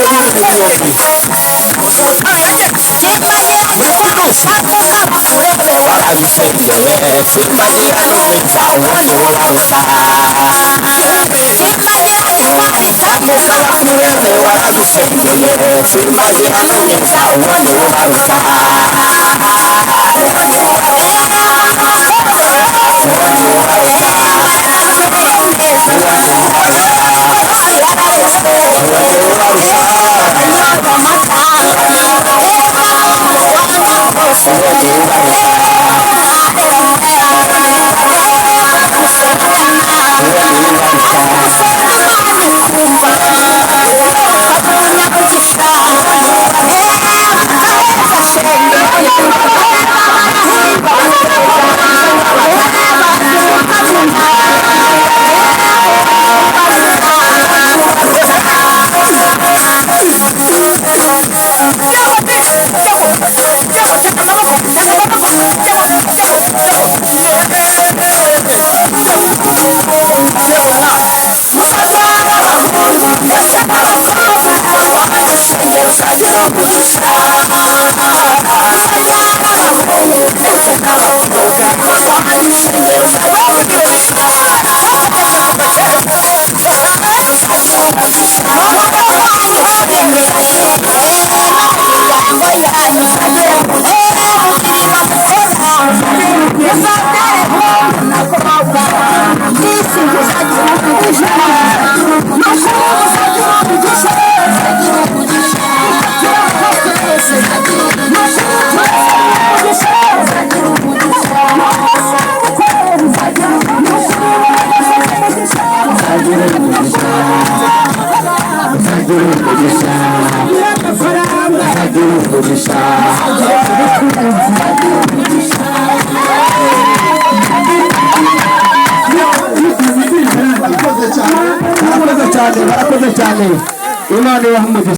Ibihumbi muri Primus warabisengeye, simbagira n'umwiza, uwo ni wo baruta. Tambuka bakurebe, warabisengeye, simbagira n'umwiza, uwo ni wo baruta. Uwo ni wo baruta. Uwo ni wo baruta. Uwo ni wo baruta. Uwo ni wo baruta. Uwo ni wo baruta. Barakoze cyane, barakoze cyane. Imana ibahe umugisha.